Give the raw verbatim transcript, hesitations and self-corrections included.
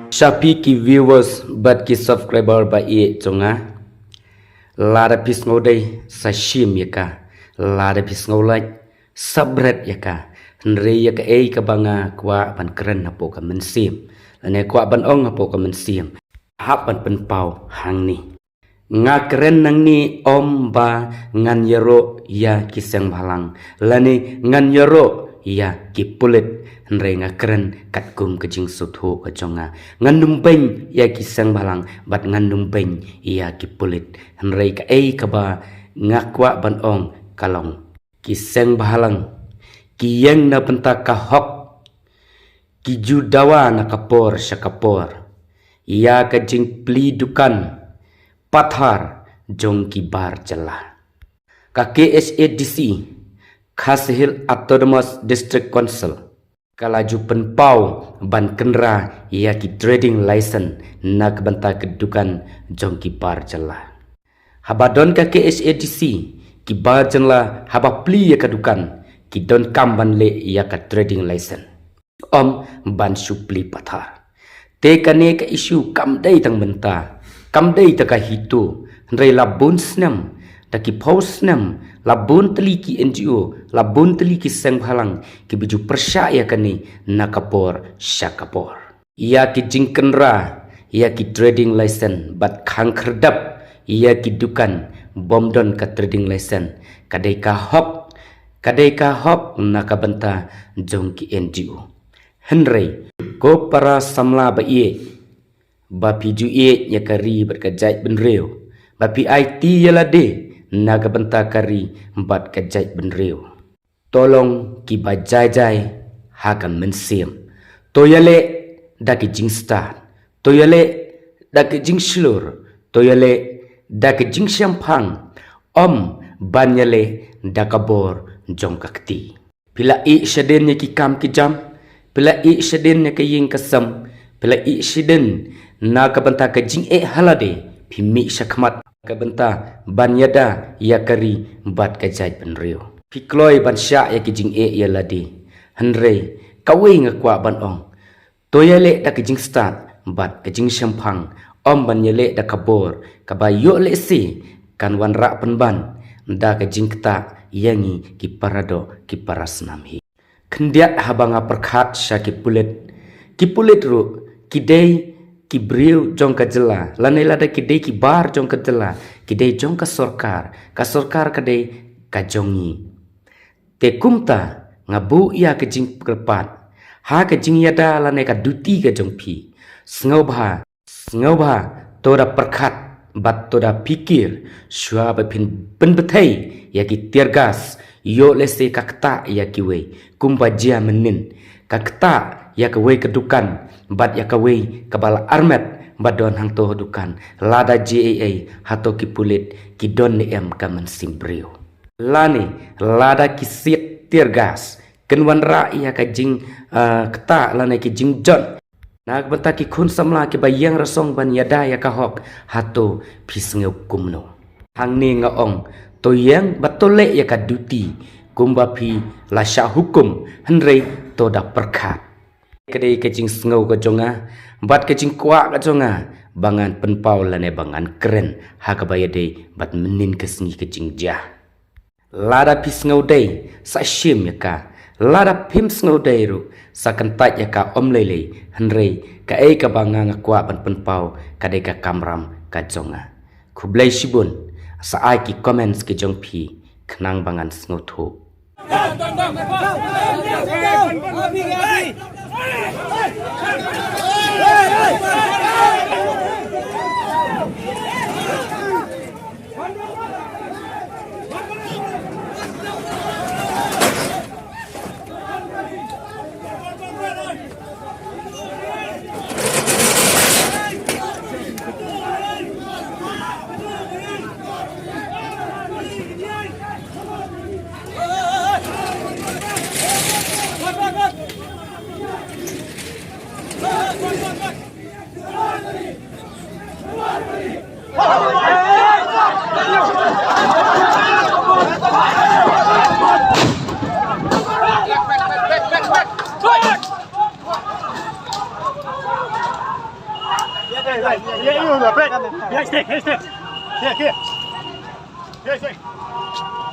Sha phi ki viewers bad ki subscriber ba ïeit jong nga. Lada phi sngewdei sa shim ïa ka. Lada phi sngewlait sa bret ïa ka. Hynrei ïa kaei kaba nga kwah ban kren hapoh ka mynsiem, lane kwah ban ong hapoh ka mynsiem, hap ban pynpaw hangne. Nga kren nangne ym ba ngan ïaroh ïa ki seng bhalang lane ngan ïaroh ïa ki pulit, hynrei nga kren katkum ka jingsngewthuh ka jong nga. Ngan ym beiñ ïa ki seng bhalang bad ngan ym beiñ ïa ki pulit, hynrei kaei kaba nga kwah ban ong ka long, ki seng bhalang ki ïeng na bynta ka hok, ki ju dawa na ka por sha ka por ïa ka jingplie dukan pathar jong ki bar jylla. Ka K H A D C, Khasi Hills Autonomous District Council, ka la ju pynpaw ban kynra ïa ki trading license na ka bynta ka dukan jong ki bar jylla. Haba don ka K H A D C, ki bar jylla haba plie ïa ka dukan ki donkam ban leh ïa ka trading license, ym ban shu plie pathar. Te kane ka issue kam dei tang mynta, kam dei tang ka HITO, hynrei la bun snem, da ki phew snem, la bun tylli ki N G O, la bun tylli ki seng bhalang kiba ju pyrshah ïa kane na ka por sha ka por. Ïa ki jingkynra ïa ki trading license bad khang khyrdep ïa ki dukan bym don ka trading license, ka dei ka hok, ka dei ka hok na ka bynta jong ki N G O. Hynrei ko para samla ba ïeit, ba phi ju ïeit ïa ka ri bad ka jaitbynriew, ba phi aiti ïa lade na ka bynta ka ri bad ka jaitbynriew, to long kiba jai jai ha ka mynsiem. To ïaleh da ki jingstad, to ïaleh da ki jingshlur, to ïaleh da ki jingshemphang, ym ban ïaleh da ka bor jong ka kti. Phi la ïeh shadien ïa ki kam ki jam, phi la ïeh shadien ïa ka ïing ka sem, phi la ïeh shadien na ka bynta ka jingeh ha lade, phi mih shakhmat ka bynta ban ïada ïa ka ri bad ka jaitbynriew. Phi kloi ban shah ïa ki jingeh ïa lade. Hynrei kawei nga kwah ban ong, to ïaleh da ka jingstad bad ka jingshemphang, ym ban ïaleh da ka bor kaba ïoh lehse kan wanrah pynban da ka jingktah ïa ngi ki para doh ki para snam hi. Khyndiat haba nga pyrkhat sha ki pulit, ki pulit ruh ki dei ki briew jong ka jylla, lane lada ki dei ki bar jong ka jylla, ki dei jong ka sorkar, ka sorkar ka dei ka jong ngi. Te kumta nga buh ïa ka jingkyrpad ha ka jingïada lane ka duty ka jong phi. Sngewbha, sngewbha to da pyrkhat bad to da pyrkhat shuwa ba phin pynbthei ïa ki tear gas, ïoh lehse ka ktah ïa kiwei kumba jia mynnin, ka ktah ïa kawei ka dukan bad ïa kawei kaba la armet ba don hangto dukan. Lada jia ei ei, hato ki pulit ki don ne em ka mynsiem briew? Lane lada ki siat tear gas kin wanrah ïa ka jing, ah, ktah lane ki jingjot na ka bynta ki khun samla kiba ïeng rasong ban ïada ïa ka hok, hato phi sngew kumno? Hangne nga ong, to ïeng bad to leh ïa ka duty kumba phi la shah hukum, hynrei to da pyrkhat. Ka dei ka jingsngew ka jong nga bad ka jingkwah ka jong nga ba ngan pynpaw lane ba ngan kren ha kaba ïadei bad mynnin ka sngi ka jingjia. Lada phi sngewdei sa shim ïa ka, lada phim sngewdei ruh sa kyntait ïa ka, ym lei lei. Hynrei kaei kaba nga nga kwah ban pynpaw ka dei ka kamram ka jong nga. Khublei shibun, sa ai ki comments ki jong phi khnang ba ngan sngewthuh. Right. Yeah, you know, right. Yeah, stay, hey, stay. Yeah, here. Yeah, stay.